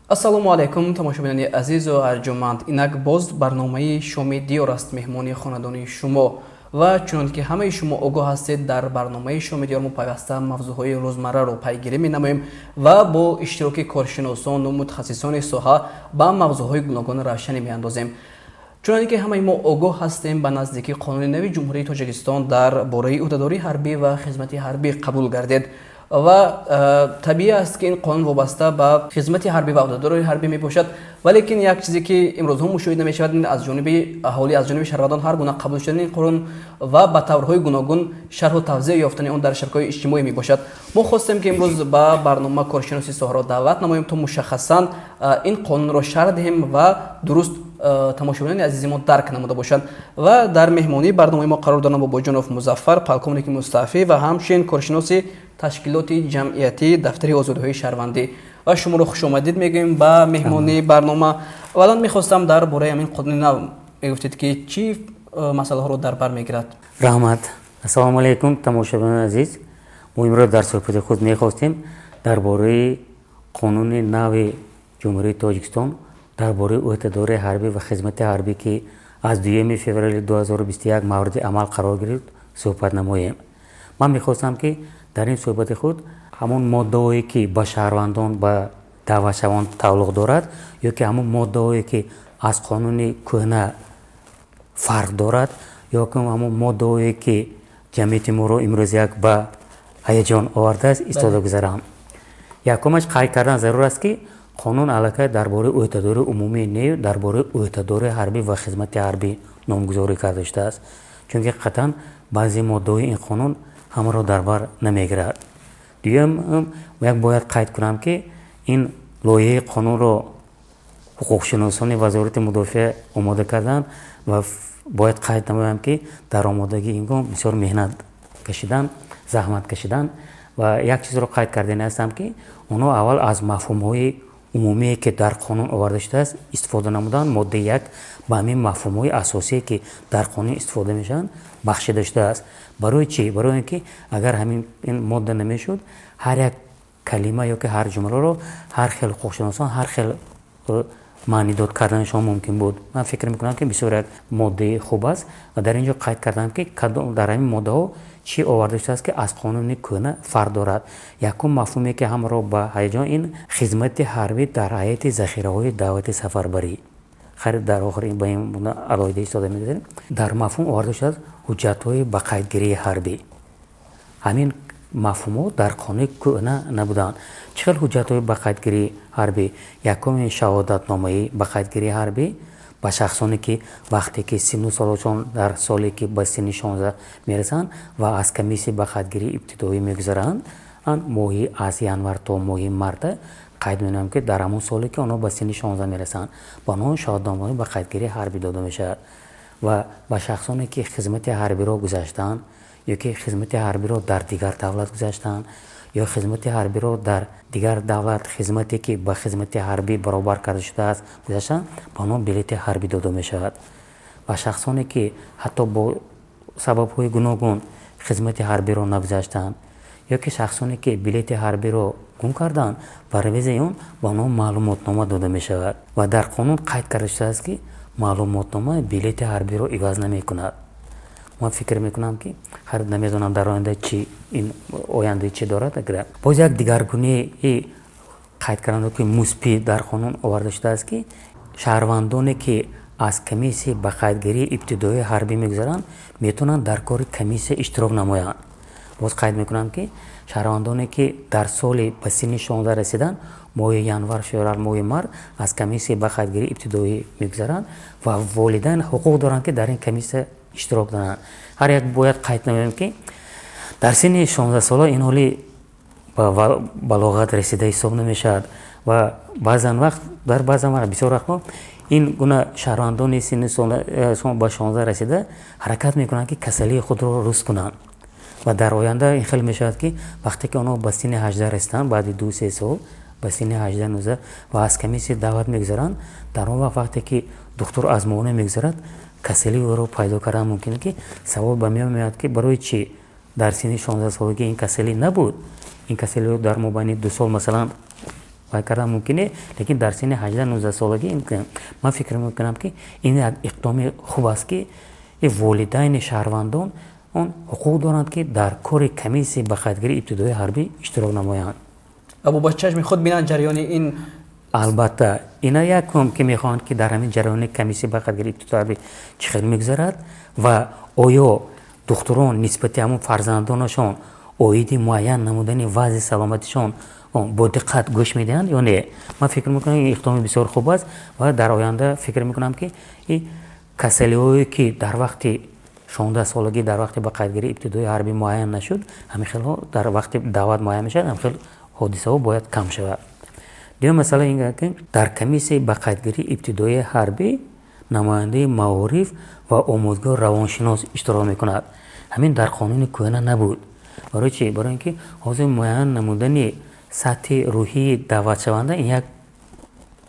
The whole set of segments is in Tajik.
Ассалому алайкум, тамошобинони азизу арҷуманд. Инак боз барномаи «Шоми диёр» аст меҳмони хонадони шумо. Ва чунон ки ҳамаи шумо огоҳ ҳастед, дар барномаи «Шоми диёр» мо пайваста мавзӯъҳои рӯзмарраро пайгирӣ менамоем ва бо иштироки коршиносону мутахассисони соҳа ба мавзӯъҳои гуногун равшанӣ меандозем. Чуноне ки ҳамаи мо огоҳ ҳастем, ба наздикӣ қонуни нави Ҷумҳурии Тоҷикистон дар бораи ӯҳдадории ҳарбӣ ва хизмати ҳарбӣ қабул гардид ва табиӣ аст, ки ин қонун вобаста ба хизмати ҳарбӣ ва ӯҳдадории ҳарбӣ мебошад. Валекин як чизе, ки имрӯзҳо мушоҳида мешавад, ин аз ҷониби аҳолӣ, аз ҷониби шаҳрвандон ҳар гуна қабул шудани ин қонун ва ба таврҳои гуногун шарҳу тавзеҳ ёфтани он дар шабакаҳои иҷтимоӣ мебошад. Мо хостем, ки имрӯз ба барнома коршиноси соҳаро даъват намоем, то мушаххасан ин қонунро шарҳ диҳем ва дуруст тамошобинони азизи мо дарк намуда бошанд. Ва дар меҳмонии барномаи мо қарор доранд Бобоҷонов Музаффар, полковники мустаъфӣ ва ҳамчунин коршиноси ташкилоти ҷамъиятии Дафтари озодиҳои шаҳрвандӣ. Ва шуморо хушомадид мегӯем ба меҳмонии барнома. Аввалан мехостам, дар бораи ҳамин қонуни нав мегуфтед, ки чӣ масъалаҳоро дар бар мегирад. Раҳмат. Ассалому алайкум, тамошобинони азиз. Мо имрӯз дар суҳбати худ мехостем дар бораи қонуни нави Ҷумҳурии Тоҷикистон дар бораи ӯҳдадории ҳарбӣ ва хизмати ҳарбӣ, ки аз 2 феврали 2021 мавриди амал қарор гирифт, суҳбат намоем. Ман мехостам, ки дар ин суҳбати худ ҳамон моддаҳое, ки ба шаҳрвандон, ба даъватшавон тааллуқ дорад, ё ки ҳамон моддаҳое, ки аз қонуни кӯҳна фарқ дорад, ё ки ҳамон моддаҳое, ки ҷамъияти моро имрӯз як ба ҳаяҷон овардааст, истода гузарам. Якумаш, қайд кардан зарур аст, ки қонун аллакай дар бораи ӯҳдадории умумӣ не, дар бораи ӯҳдадории ҳарбӣ ва хизмати ҳарбӣ номгузорӣ карда шудааст, чунки ҳақиқатан баъзе моддаҳои ин қонун ҳамаро дар бар намегирад. Дуюм, як бояд қайд кунам, ки ин лоиҳаи қонунро ҳуқуқшиносони Вазорати мудофиа омода карданд ва бояд қайд намоям, ки дар омодагии ин гом бисёр меҳнат кашиданд, заҳмат кашиданд. Ва як чизро қайд кардани ҳастам, ки онҳо аввал аз мафҳумҳои умумие, ки дар қонун оварда шудааст, истифода намуданд. Моддаи 1 ба ҳамин мафҳумҳои асосие, ки дар қонун истифода мешаванд, бахшида шудааст. Барои чӣ? Барои он ки агар ҳамин ин модда намешуд, ҳар як калима ё ки ҳар ҷумларо ҳар хел ҳуқуқшиносон ҳар хел маънидод карданашон мумкин буд. Ман фикр мекунам, ки бисёр як моддаи хуб аст. Ва дар ин ҷо қайд кардам, ки дар ҳамин моддаҳо чӣ оварда шудааст, ки аз қонуни кӯҳна фарқ дорад. Якум мафҳуме, ки ҳамаро ба ҳаяҷон, ин хизмати ҳарбӣ дар ҳайати захираҳои даъвати сафарбарӣ. Хайр, дар охир ба ин алоҳида истода мегузарем. Дар мафҳум оварда шудааст ҳуҷҷатҳои ба қайдгирии ҳарбӣ. Ҳамин мафҳумҳо дар қонуни кӯҳна набуданд. Чӣ хел ҳуҷҷатҳои ба қайдгирии ҳарбӣ? Якуми, шаҳодатномаи ба қайдгирии ҳарбӣ ба шахсоне, ки вақте ки синну солашон дар соле, ки ба синни 16 мерасанд ва аз комиссияи ба қайдгирии ибтидоӣ мегузаранд, моҳи аз январ то моҳи марта. Қайд менамоям, ки дар ҳамон соле, ки онҳо ба синни 16 мерасанд, ба онҳо шаҳодатномаи ба қайдгирии ҳарбӣ дода мешавад. Ва ба шахсоне, ки хизмати ҳарбиро гузаштаанд ё ки хизмати ҳарбиро дар дигар давлат гузаштаанд, ё хизмати ҳарбиро дар дигар давлат, хизмате, ки ба хизмати ҳарбӣ баробар карда шудааст, гузаштаанд, ба онҳо билети ҳарбӣ дода мешавад. Ва шахсоне, ки ҳатто бо сабабҳои гуногун хизмати ҳарбиро нагузаштаанд ё ки шахсоне, ки билети ҳарбиро гум карданд, бар ивази он ба онҳо маълумотнома дода мешавад. Ва дар қонун қайд карда шудааст, ки маълумотнома билети ҳарбиро иваз намекунад. Ман фикр мекунам, ки ҳар намедонам, дар оянда чи, ин оянда чӣ дорад. Боз як дигаргунии қайд карданд, ки мусбӣ дар қонун оварда шудааст, ки шаҳрвандоне, ки аз комиссияи ба қайдгирии ибтидоии ҳарбӣ мегузаранд, метавонанд дар кори комиссия иштирок намоянд. Боз қайд мекунам, ки шаҳрвандоне, ки дар соли ба синни 16 расиданд, моҳи январ, феврал, моҳи март аз комиссияи ба қайдгирии ибтидоӣ мегузаранд ва волидайн ҳуқуқ доранд, ки дар ин комиссия иштирок доранд. Ҳар як бояд қайд намоем, ки дар синни 16 сола ин ҳоли ба балоғат расида ҳисоб намешавад. Ва баъзан вақт, дар баъзан вақт, бисёр вақтҳо ин гуна шаҳрвандони синни ба 16 расида ҳаракат мекунанд, ки касалии худро руст кунанд. Ва дар оянда ин хел мешавад, ки вақте ки онҳо ба синни 18 расиданд, баъди 2-3 сол ба синни 18, 19 ва аз комиссия даъват мегузаранд, дар он вақт, вақте ки духтур аз муоина мегузарад, касалии ӯро пайдо кардан мумкин, ки савол ба миён меояд, ки барои чӣ дар синни 16-солагӣ ин касалӣ набуд, ин касалиро дар мобайни 2 сол масалан. вай кардан мумкин не, лекин дар синни 18-19 солагӣ ман фикр мекунам, ки ин як иқдоми хуб аст, ки волидайни шаҳрвандон он ҳуқуқ доранд, ки дар кори комиссияи ба қайдгирии ибтидоии ҳарбӣ иштирок намоянд. Ва бо чашми худ бинанд ҷараёни ин. Албатта, ина якум, ки мехоҳанд, ки дар ҳамин ҷараёни комиссияи ба қайдгирии ибтидоии ҳарбӣ чӣ хел мегузарад ва оё духтурон нисбати ҳамон фарзандонашон оиди муайян намудани вазъи саломатишон бо диққат гӯш медиҳанд ё не. Ман фикр мекунам, ин иқдоми бисёр хуб аст ва дар оянда фикр мекунам, ки касалиҳое, ки дар вақти 16-солагӣ, дар вақти ба қайдгирии ибтидоии ҳарбӣ муайян нашуд, ҳамин хелҳо дар вақти даъват муайян мешавад, ҳамин хел ҳодисаҳо бояд кам шавад. Дуюм масъала ин, ки дар комиссияи ба қайдгирии ибтидоии ҳарбӣ намояндаи маориф ва омӯзгор равоншинос иштирок мекунад. Ҳамин дар қонуни кӯҳна набуд. Барои чӣ? Барои ин ки ҳозир муайян намудани сатҳи рӯҳии даъватшаванда ин як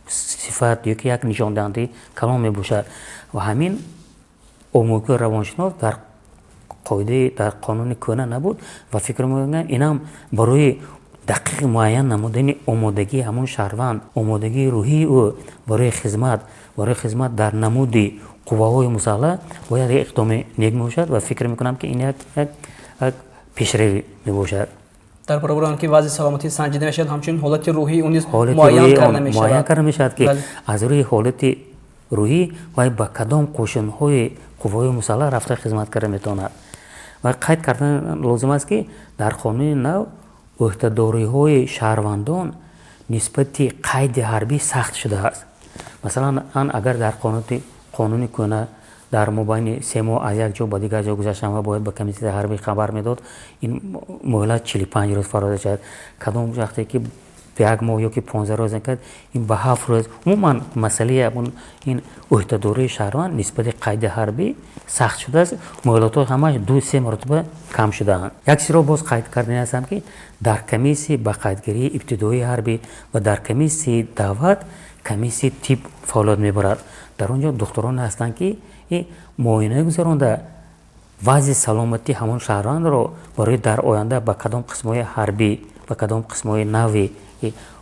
сифат ё ки як нишондиҳандаи калон мебошад ва ҳамин омӯзгор равоншинос дар қоидаи, дар қонуни кӯҳна набуд. Ва фикр мекунам, инам барои дақиқ муайян намудани омодагии ҳамон шаҳрванд, омодагии рӯҳии ӯ барои хизмат дар намуди қувваҳои мусаллаҳ бояд як иқдоми нек мебошад ва фикр мекунам, ки ин як пешравӣ мебошад. Дар баробари он ки вазъи саломатӣ санҷида мешавад, ҳамчунин ҳолати рӯҳии ӯ низ муайян карда мешавад. Муайян карда мешавад, ки аз рӯи ҳолати рӯҳӣ вай ба кадом қӯшунҳои қувваҳои мусаллаҳ рафта хизмат карда метавонад. Ва қайд кардан лозим аст, ки дар қонуни нав ӯҳдадориҳои шаҳрвандон нисбати қайди ҳарбӣ сахт шудааст. Масалан, агар дар қонуни кӯҳна дар мобайни 3 моҳ аз як ҷо ба дигар ҷо гузаштан ва бояд ба комиссияи ҳарбӣ хабар медод, ин муҳлат 45 рӯз фароз шавад. Кадом вақте ки як моҳ ё ки 15 рӯз накард, ин ба 7 рӯз. Умуман, масъалаи ин ӯҳдадории шаҳрванд нисбати қайди ҳарбӣ сахт шудааст, муҳлатҳо ҳамаш 2-3 маротиба кам шудаанд. Як чизро боз қайд кардани ҳастам, ки дар комиссияи ба қайдгирии ибтидоии ҳарбӣ ва дар комиссияи даъват комиссияи тиб фаъолият мебарад. Дар он ҷо духтуроне ҳастанд, ки муоина гузаронда, вазъи саломатии ҳамон шаҳрвандро барои дар оянда ба кадом қисмҳои ҳарбӣ, ба кадом қисмҳои нави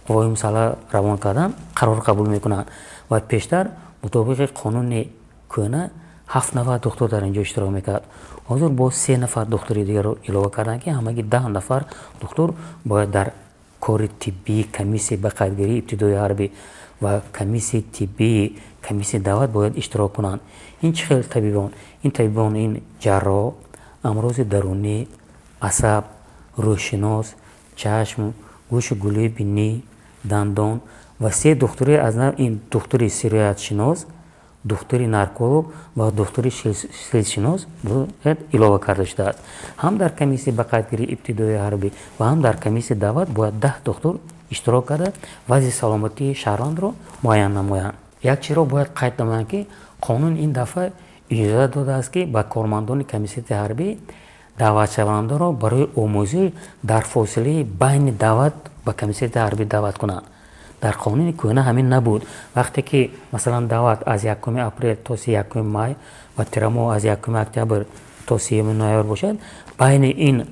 қувваҳои мусаллаҳ равон кардан қарор қабул мекунанд. Ва пештар мутобиқи қонуни кӯҳна ҳафт нафар духтур дар ин ҷо иштирок мекард. Ҳозир боз се нафар духтури дигарро илова карданд, ки ҳамагӣ 10 нафар духтур бояд дар кори тиббии комиссияи ба қайдгирии ибтидоии ҳарбӣ ва комиссияи тиббии комиссияи даъват бояд иштирок кунанд. Ин чӣ хел табибон? Ин табибон ин ҷарроҳ, амрози дарунӣ, асаб, рӯҳшинос, чашм, гӯшу гулӯи бинӣ, дандон ва се духтури аз нав: ин духтури сироятшинос, духтури нарколог ва духтури силшинос бояд илова карда шудааст. Ҳам дар комиссияи ба қайдгирии ибтидоии ҳарбӣ ва ҳам дар комиссияи даъват бояд 10 духтур иштирок карда, вазъи саломатии шаҳрвандро муайян намоянд. Як чизро бояд қайд намоянд, ки қонун ин дафъа иҷозат додааст, ки ба кормандони комиссияти ҳарбӣ даъватшавандаро барои омӯзиш дар фосилаи байни даъват ба комиссияти ҳарбӣ даъват кунанд. Дар қонуни кӯҳна ҳамин набуд. Вақте ки, масалан, даъват аз 1 апрел то 31 май ва тирамоҳ аз 1 октябр то 30 ноябр бошад, байни ин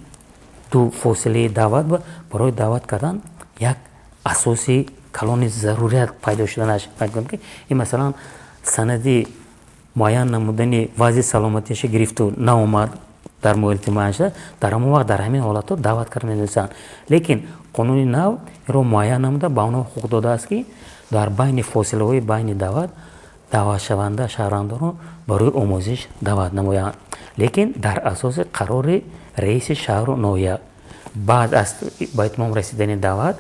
ду фосилаи даъват барои даъват кардан як асоси калони зарурият пайдо шуданаш, ки ин, масалан, санади муайян намудани вазъи саломатиаша гирифту наомад дар муҳлати муайяншуда, дар ҳамон вақт, дар ҳамин ҳолатҳо даъват карда медонистанд. Лекин қонуни нав инро муайян намуда, ба онҳо ҳуқуқ додааст, ки дар байни фосилаҳои байни даъват даъватшаванда шаҳрвандонро барои омӯзиш даъват намоянд, лекин дар асоси қарори раиси шаҳру ноҳия. Баъд аз ба итмом расидани даъват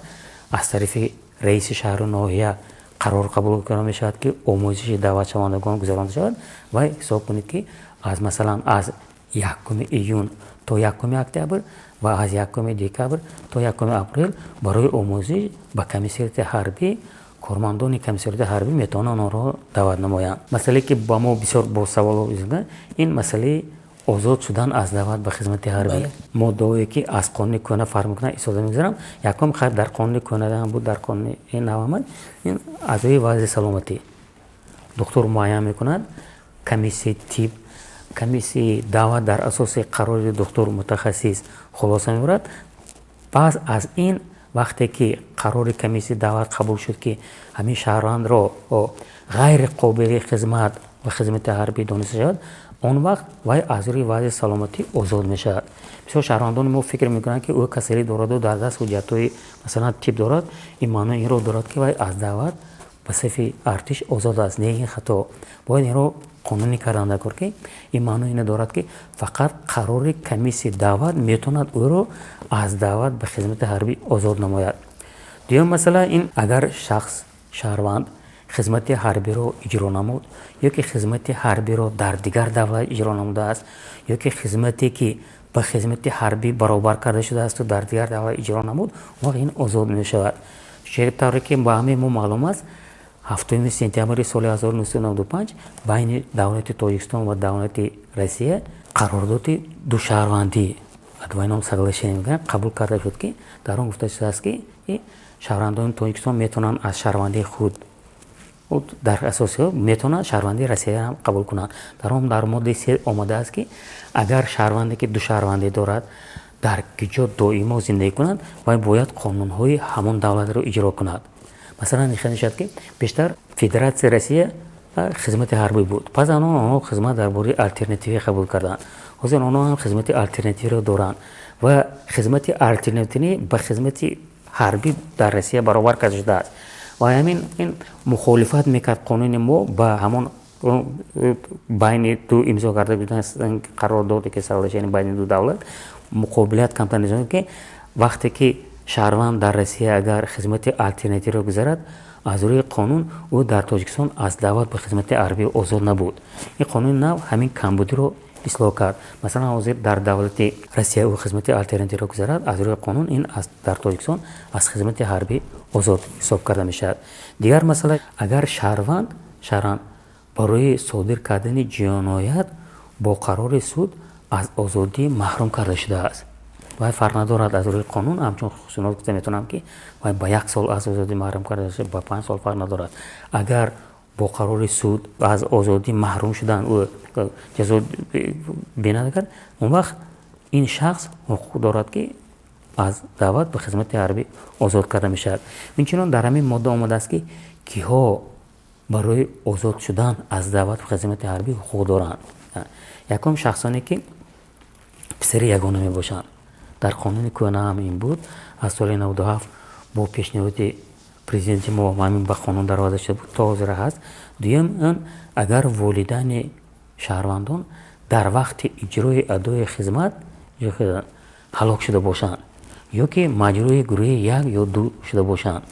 аз тарафи раиси шаҳру ноҳия қарор қабул карда мешавад, ки омӯзиши даъватшавандагон гузаронда шавад. Ва ҳисоб кунед, ки аз, масалан, аз 1 июн то 1 октябр ва аз 1 декабр то 1 апрел барои омӯзиш ба комиссариати ҳарбӣ кормандони комиссариати ҳарбӣ метавонанд онҳоро даъват намоянд. Масъалае, ки ба мо бисёр бо саволҳо, ин масъалаи озод шудан аз даъват ба хизмати ҳарбӣ. Моддаҳое, ки аз қонуни кӯҳна фарқ мекунанд, истифода мегузарам. Якум, хайр, дар қонуни кӯҳна ҳам буд, дар қонуни нав омад. Ин аз рӯи вазъи саломатӣ духтур муайян мекунад, комиссияи тиб, комиссияи даъват дар асоси қарори духтур мутахассис хулоса мебарад. Пас аз ин Вақте ки қарори комиссияи даъват қабул шуд, ки ҳамин шаҳрвандро ғайри қобили хизмат ва хизмати ҳарбӣ дониста шавад, он вақт вай аз рӯи вазъи саломатӣ озод мешавад. Бисёр шаҳрвандони мо фикр мекунанд, ки ӯ касалӣ дораду дар даст ҳуҷҷатҳои, масалан, тиб дорад, ин маънои инро дорад, ки вай аз даъват ба сафи артиш озод аст. Не, ин хато. Бояд инро қонунӣ кардан даркор, ки ин маънои инро дорад, ки фақат қарори комиссияи даъват метавонад ӯро аз даъват ба хизмати ҳарбӣ озод намояд. Дуюм масъала ин: агар шахс, шаҳрванд, хизмати ҳарбиро иҷро намуд ё ки хизмати ҳарбиро дар дигар давлат иҷро намудааст, ё ки хизмате, ки ба хизмати ҳарбӣ баробар карда шудаасту дар дигар давлат иҷро намуд, он вақт ин озод мешавад. Тавре ки ба ҳамаи мо маълум аст, 7 сентябри соли 1995 байни давлати Тоҷикистон ва давлати Россия қарордоди душаҳрвандӣ, двойном соглашение мегӯянд, қабул карда шуд, ки дар он гуфта шудааст, ки шаҳрвандони Тоҷикистон метавонанд аз шаҳрвандии худ дар асоси метавонанд шаҳрвандии Россияам қабул кунанд. Дар он дар моддаи 3 омадааст, ки агар шаҳрванде, ки душаҳрвандӣ дорад, дар куҷо доимо зиндагӣ кунад, вай бояд қонунҳои ҳамон давлатро иҷро кунад. Масалан, нишон мешавад, ки бештар Федератсияи Россия хизмати ҳарбӣ буд, пас аз он онҳо хизмат дар бораи алтернативӣ қабул карданд. Ҳозир онҳо ҳам хизмати алтернативиро доранд ва хизмати алтернативӣ ба хизмати ҳарбӣ дар Россия баробар карда шудааст. Ва ҳамин ин мухолифат мекард қонуни мо ба ҳамон байни ду имзо карда будани қарордоде, ки соглашение байни ду давлат муқобилият камтар низом, ки вақте ки шаҳрванд дар Россия агар хизмати алтернативиро гузарад, аз рӯи қонун ӯ дар Тоҷикистон аз даъват ба хизмати ҳарбӣ озод набуд. Ин қонуни нав ҳамин камбудиро ислоҳ кард. Масалан, ҳозир дар давлати Россия ӯ хизмати алтернативиро гузарад, аз рӯи қонун ин дар Тоҷикистон аз хизмати ҳарбӣ озод ҳисоб карда мешавад. Дигар масъала: агар шаҳрванд барои содир кардани ҷиноят бо қарори суд аз озодӣ маҳрум карда шудааст, вай фарқ надорад, аз рӯи қонун ҳамчун хусусиёт гуфта метавонам, ки вай ба як сол аз озодӣ маҳрум карда шуда, ба 5 сол, фарқ надорад. Агар бо қарори суд аз озодӣ маҳрум шудан ӯ ҷазо бинад кард, он вақт ин шахс ҳуқуқ дорад, ки аз даъват ба хизмати ҳарбӣ озод карда мешавад. Инчунон дар ҳамин модда омадааст, ки киҳо барои озод шудан аз даъват ба хизмати ҳарбӣ ҳуқуқ доранд. Якум, шахсоне, ки писари ягона мебошанд. Дар қонуни кӯҳна ҳам ин буд, аз соли 97 бо пешниҳоди президенти мо ҳамин ба қонун дароварда шуда буд, то ҳозира ҳаст. Дуюм, ин агар волидайни шаҳрвандон дар вақти иҷрои адои хизмат ҳалок шуда бошанд ё ки маҷрӯҳи гурӯҳи як ё ду шуда бошанд.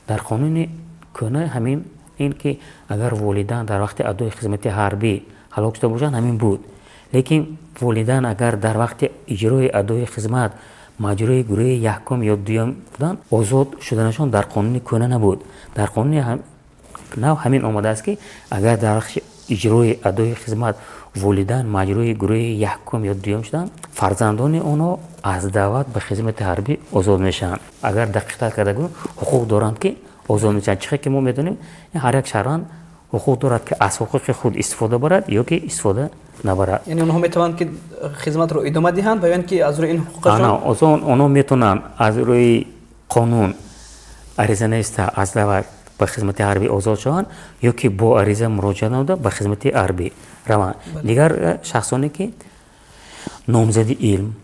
Дар қонуни кӯҳна ҳамин ин ки агар волидайн дар вақти адои хизмати ҳарбӣ ҳалок шуда бошанд, ҳамин буд. Лекин волидайн агар дар вақти иҷрои адои хизмат маҷрӯҳи гурӯҳи якум ё дуюм буданд, озод шуданашон дар қонуни кӯҳна набуд. Дар қонуни нав ҳамин омадааст, ки агар дар вақти иҷрои адои хизмат волидайн маҷрӯҳи гурӯҳи якум ё дуюм шуданд, фарзандони онҳо аз даъват ба хизмати ҳарбӣ озод мешаванд. Агар дақиқтар карда гӯем, ҳуқуқ доранд, ки озод мешаванд. Чӣ ки мо медонем, ҳар як шаҳрванд ҳуқуқ дорад, ки аз ҳуқуқи худ истифода барад ё ки истифода набарад. Яъне онҳо метавонанд, ки хизматро идома диҳанд ва ё ки аз рӯи ин ҳуқуқашон Онҳо метавонанд аз рӯи қонун ариза нависта аз даъват ба хизмати ҳарбӣ озод шаванд ё ки бо ариза муроҷиат намуда ба хизмати ҳарбӣ раванд. Дигар шахсоне, ки номзади илм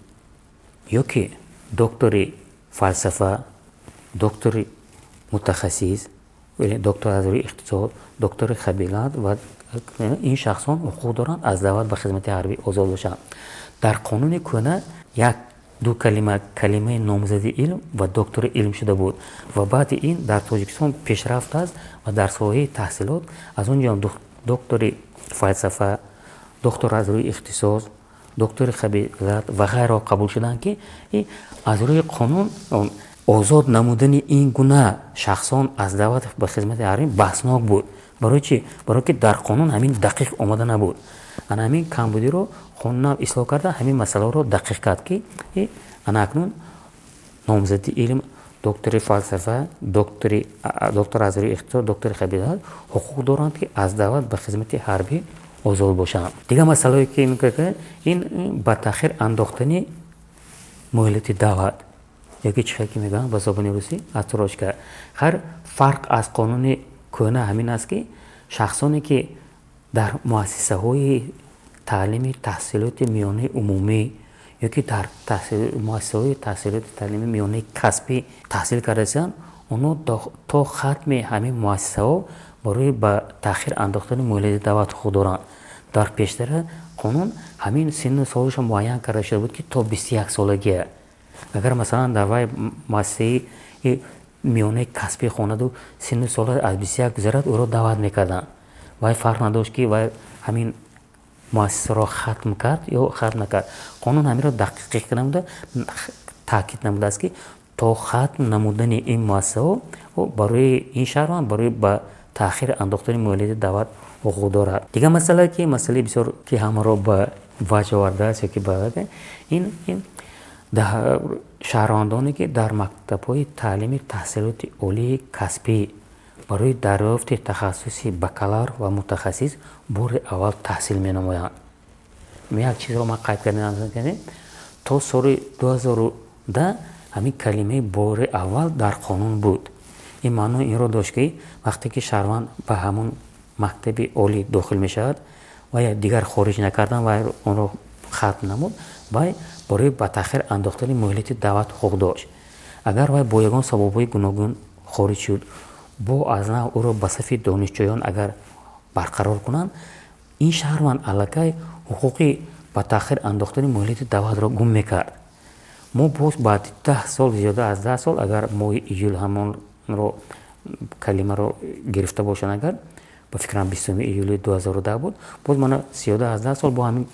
ё ки доктори фалсафа, доктори мутахассис, доктор аз рӯи иқтисод, доктори хабилат ва ин шахсон ҳуқуқ доранд аз даъват ба хизмати ҳарбӣ озод бошанд. Дар қонуни кӯҳна як ду калима, калимаи номзади илм ва доктори илм шуда буд. Ва баъди ин дар Тоҷикистон пешрафт аст ва дар соҳаи таҳсилот, аз он ҷо доктори фалсафа, доктор аз рӯи ихтисос, доктори хабилат ва ғайро қабул шуданд, ки аз рӯи қонун озод намудани ин гуна шахсон аз даъват ба хизмати ҳарбӣ баҳснок буд. Барои чӣ? Барое ки дар қонун ҳамин дақиқ омада набуд. Ана ҳамин камбудиро қонун нав ислоҳ карда, ҳамин масъаларо дақиқ кард, ки ана акнун номзади илм, доктори фалсафа, доктор аз рӯи ихтисос, доктори хабилат ҳуқуқ доранд, ки аз даъват ба хизмати ҳарбӣ озод бошанд. Дигар масъалае, ки ин ба таъхир андохтани муҳлати даъват. Ёки чӣ ки мегӯянд ба забони русӣ, отсрочка. Ҳар фарқ аз қонуни кӯҳна ҳамин аст, ки шахсоне, ки дар муассисаҳои таълими таҳсилоти миёнаи умумӣ ёки дар муассисаҳои таҳсилоти таълими миёнаи касбӣ таҳсил кардаистанд, онҳо то хатми ҳамин муассисаҳо барои ба таъхир андохтани муҳлати даъват ҳуқуқ доранд. Дар пештара қонун ҳамин синну солашон муайян карда шуда буд, ки то 21-солагия. Агар, масалан, дар вай муассисаи миёнаи касбӣ хонаду синну сола аз 21 гузарад, ӯро даъват мекарданд. Вай фарқ надошт, ки вай ҳамин муассисаро хатм кард ё хатм накард. Қонун ҳаминро дақиқ намуда, таъкид намудааст, ки то хатм намудани ин муассисаҳо барои ин шаҳрванд барои ба таъхир андохтани муҳлати даъват ҳуқуқ дорад. Дигар масъала, ки масъалаи бисёр, ки ҳамаро ба ваҷ овардааст, ёки ба ин шаҳрвандоне, ки дар мактабҳои таълими таҳсилоти олии касбӣ барои дарёфти тахассуси бакалавр ва мутахассис бори аввал таҳсил менамоянд. Як чизро ман қайд кардам: то соли 2010 ҳамин калимаи «бори аввал» дар қонун буд. Ин маънои инро дошт, ки вақте ки шаҳрванд ба ҳамон мактаби олӣ дохил мешавад ва дигар хориҷ накардан ва онро хатм намуд, вай барои ба таъхир андохтани муҳлати даъват ҳуқуқ дошт. Агар вай бо ягон сабабҳои гуногун хориҷ шуд, бо аз нав ӯро ба сафи донишҷӯён агар барқарор кунанд, ин шаҳрванд аллакай ҳуқуқи ба таъхир андохтани муҳлати даъватро гум мекард. Мо боз баъди 10 сол, зиёда аз 10 сол, агар моҳи июл ҳамонро калимаро гирифта бошанд, агар ба фикрам, 20 июли 2010 буд, боз мана зиёда аз 10 сол бо ҳамин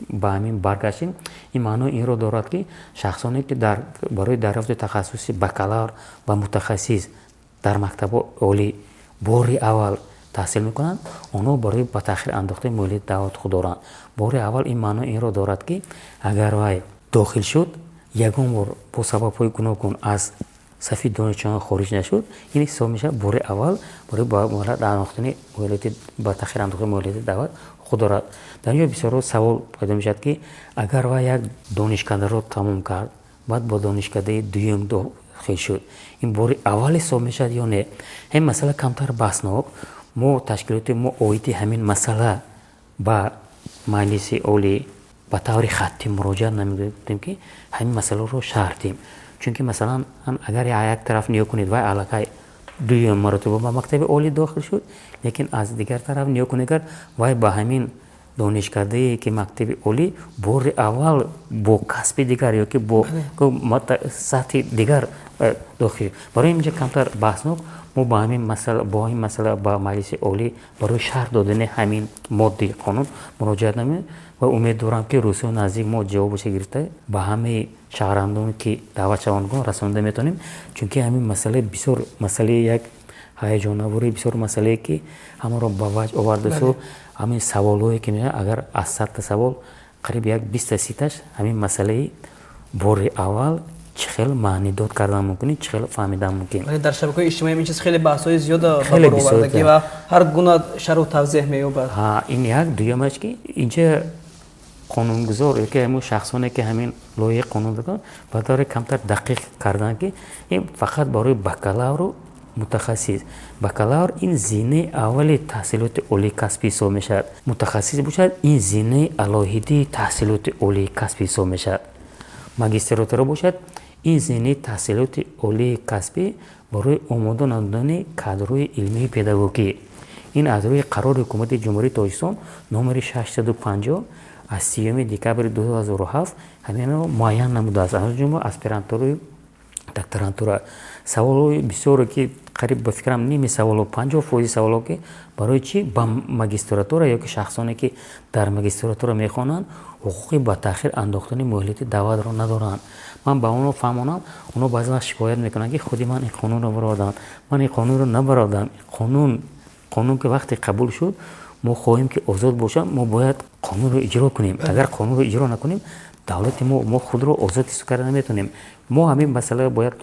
ба ҳамин баргаштем. Ин маънои инро дорад, ки шахсоне, ки барои дарёфти тахассуси бакалавр ва мутахассис дар мактабҳо олӣ бори аввал таҳсил мекунанд, онҳо барои ба таъхир андохтани муҳлати даъват ҳуқуқ доранд. Бори аввал ин маънои инро дорад, ки агар вай дохил шуд, ягон бор бо сабабҳои гуногун аз сафи донишҷӯён хориҷ нашуд, ин ҳисоб мешавад бори аввал барои андохтани муҳлати ба таъхир андохтани муҳлати даъват ҳуқуқ дорад. Дар ин ҷо бисёрҳо савол пайдо мешавад, ки агар вай як донишкадаро тамом кард, баъд бо донишкадаи дуюм дохил шуд, ин бори аввал ҳисоб мешавад ё не? Ҳамин масъала камтар баҳснок. Мо, ташкилоти мо, оиди ҳамин масъала ба Маҷлиси Олӣ ба таври хаттӣ муроҷиат намудем, ки ҳамин масъаларо шарҳ диҳем. Чунки, масалан, агар як тараф нигоҳ кунед, вай аллакай дуюм маротиба ба мактаби олӣ дохил шуд, лекин аз дигар тараф нигоҳ кунед, агар вай ба ҳамин донишкардае, ки мактаби олӣ бори аввал бо касби дигар ёки бо сатҳи дигар дохил. Барои инҷа камтар баҳснок. Мо ба ҳамин масъала, бо ҳамин масъала ба Маҷлиси Олӣ барои шарҳ додани ҳамин моддаи қонун муроҷиат намудем ва умед дорам, ки рӯзҳои наздик мо ҷавобашо гирифта, ба ҳамаи шаҳрвандоне, ки даъватшавандагон, расонида метавонем. Чунки ҳамин масъала бисёр масъалаи як ҳаяҷонавори, бисёр масъалае, ки ҳамаро ба ваҷд овардасу ҳамин саволҳое, ки агар аз 100-та савол қариб як 20-та, 30-таш ҳамин масъалаи бори аввал чӣ хел маънидод кардан мумкин, чӣ хел фаҳмидан мумкин. Дар шабакаҳои иҷтимоӣ ин чиз хеле баҳсҳои зиёд ба бор овардагӣ ва ҳар гуна шарҳу тавзеҳ меёбад. Ин як. Дуюмаш, ки инҷа қонунгузор ёки ҳамун шахсоне, ки ҳамин лоиҳаи қонун ба таври камтар дақиқ карданд, ки ин фақат барои бакалавру мутахассис. Бакалавр ин зинаи аввали таҳсилоти олии касбӣ ҳисоб мешавад, мутахассис бошад, ин зинаи алоҳидии таҳсилоти олии касбӣ ҳисоб мешавад, магистратура бошад, ин зинаи таҳсилоти олии касбӣ барои омода намудани кадрҳои илмии педагогӣ. Ин аз рӯи қарори Ҳукумати Ҷумҳурии Тоҷикистон номери 650 аз 30 декабри 2007 ҳаминро муайян намудааст, аз ҷумла аспирантураи докторантура. Саволҳои бисёре, ки қариб, ба фикрам, ними саволҳо, 50% саволҳо, ки барои чӣ ба магистратура ёки шахсоне, ки дар магистратура мехонанд, ҳуқуқи ба таъхир андохтани муҳлати даъватро надоранд. Ман ба онҳо фаҳмонам, онҳо баъзе вақт шикоят мекунанд, ки худи ман ин қонунро баровардам. Ман ин қонунро набаровардам. Қонун ки вақте қабул шуд, мо хоҳем, ки озод бошад, мо бояд қонунро иҷро кунем. Агар қонунро иҷро накунем, давлати мо худро озод ҳисоб карда наметавонем. Мо ҳамин масъала бояд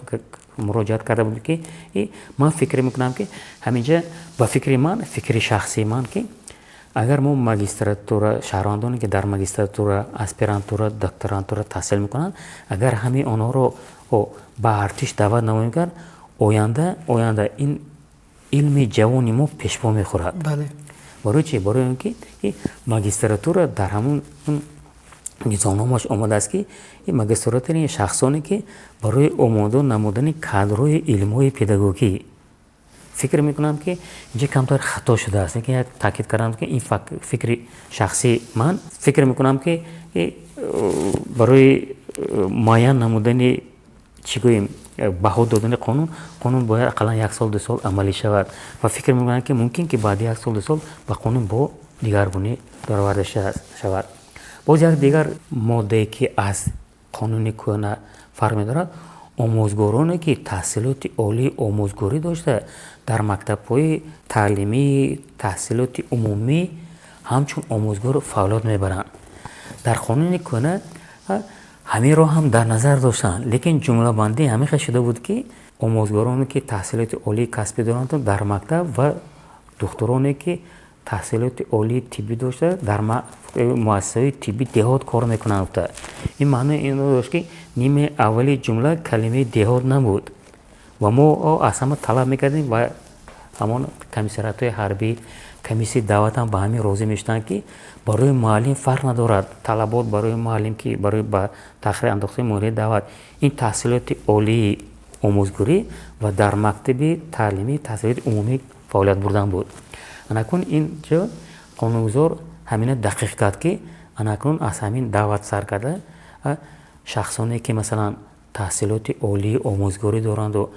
муроҷиат карда будем, ки ман фикр мекунам, ки ҳаминҷа, ба фикри ман, фикри шахсии ман, ки Агар мо магистратура, шаҳрвандоне ки дар магистратура, аспирантура, докторантура таҳсил мекунанд, агар ҳамаи онҳоро ба артиш даъват намоем кард, оянда ин илми ҷавони мо пешпо мехӯрад. Барои чи? Барои он ки магистратура дар ҳамун низомномааш омадааст, ки магистратура шахсоне ки барои омода намудани кадрҳои илмҳои педагогӣ. Фикр мекунам, ки инҷа камтар хато шудааст. Лекин як таъкид кардам, ки ин фикри шахсии ман. Фикр мекунам, ки барои муайян намудани, чӣ гӯем, баҳо додани қонун, қонун бояд ақаллан як сол, 2 сол амалӣ шавад. Ва фикр мекунам, ки мумкин ки баъди як сол, 2 сол ба қонун бо дигаргунӣ дароварда шавад. Боз як дигар моддае, ки аз қонуни кӯҳна фарқ медорад: омӯзгороне ки таҳсилоти олии омӯзгорӣ дошта, дар мактабҳои таълимии таҳсилоти умумӣ ҳамчун омӯзгор фаъолият мебаранд. Дар қонуни кӯҳна ҳаминро ҳам дар назар доштанд, лекин ҷумлабандӣ ҳамин хел шуда буд, ки омӯзгороне ки таҳсилоти олии касбӣ доранд дар мактаб ва духтуроне ки таҳсилоти олии тиббӣ дошта, дар муассисаҳои тиббӣ деҳот кор мекунанд гуфта. Ин маънои инро дошт, ки нимаи аввали ҷумла калимаи деҳот набуд. Ва мо аз ҳама талаб мекардем ва ҳамон комиссариатҳои ҳарбӣ, комиссияи даъват ҳам ба ҳамин розӣ мешуданд, ки барои муаллим фарқ надорад. Талабот барои муаллим, ки барои ба таъхир андохтани муҳлати даъват, ин таҳсилоти олии омӯзгорӣ ва дар мактаби таълимии таҳсилоти умумӣ фаъолият бурдан буд. Анакун ин ҷо қонунгузор ҳамина дақиқ кард, ки анакун аз ҳамин даъват сар карда, шахсоне ки, масалан, таҳсилоти олии омӯзгорӣ доранду